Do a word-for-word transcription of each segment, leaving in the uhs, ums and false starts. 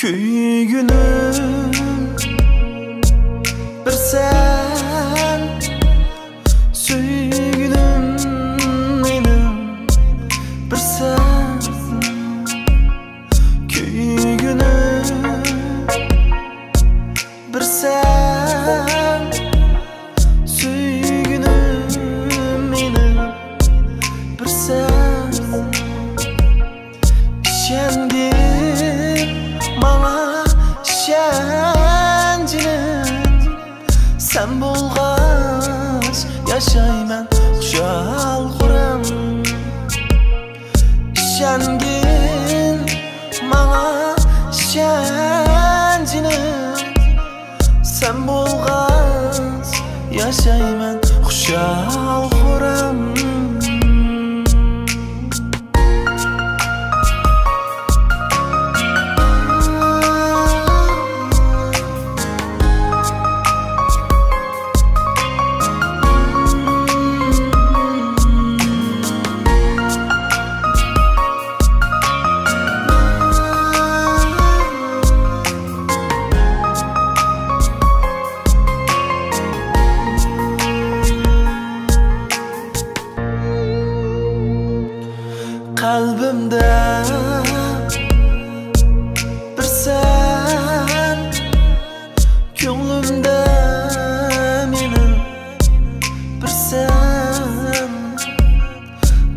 كۆيگۈنۈم بىر سەن، سۆيگۈنۈم مېنىڭ بىر سەن. كۆيگۈنۈم بىر سەن، سۆيگۈنۈم مېنىڭ بىر سەن. ئىشەنگىن ماڭا، ئىشەن جېنىم، سەن بولغاچ ياشايمەن خۇشال-خۇرام. ئىشەنگىن ماڭا، ئىشەن جېنىم، سەن بولغاچ ياشايمەن خۇشال-خۇرام. قەلبىمدە بىر سەن، كۆڭلۈمدە مېنىڭ بىر سەن.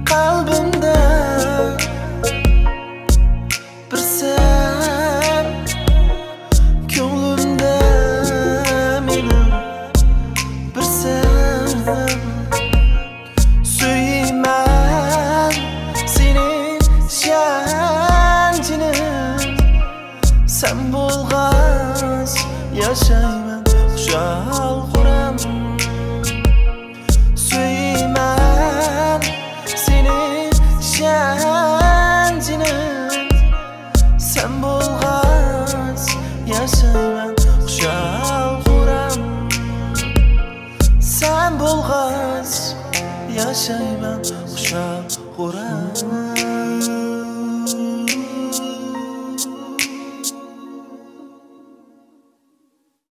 قەلبىمدە بىر سەن، كۆڭلۈمدە مېنىڭ بىر سەن. سۆيىمەن سېنى، ئىشەن جېنىم، سەن بولغاچ ياشايمەن خۇشال-خۇرام. سۆيىمەن سېنى، ئىشەن جېنىم، سەن بولغاچ ياشايمەن خۇشال-خۇرام. سەن بولغاچ ياشايمەن خۇشال-خۇرام.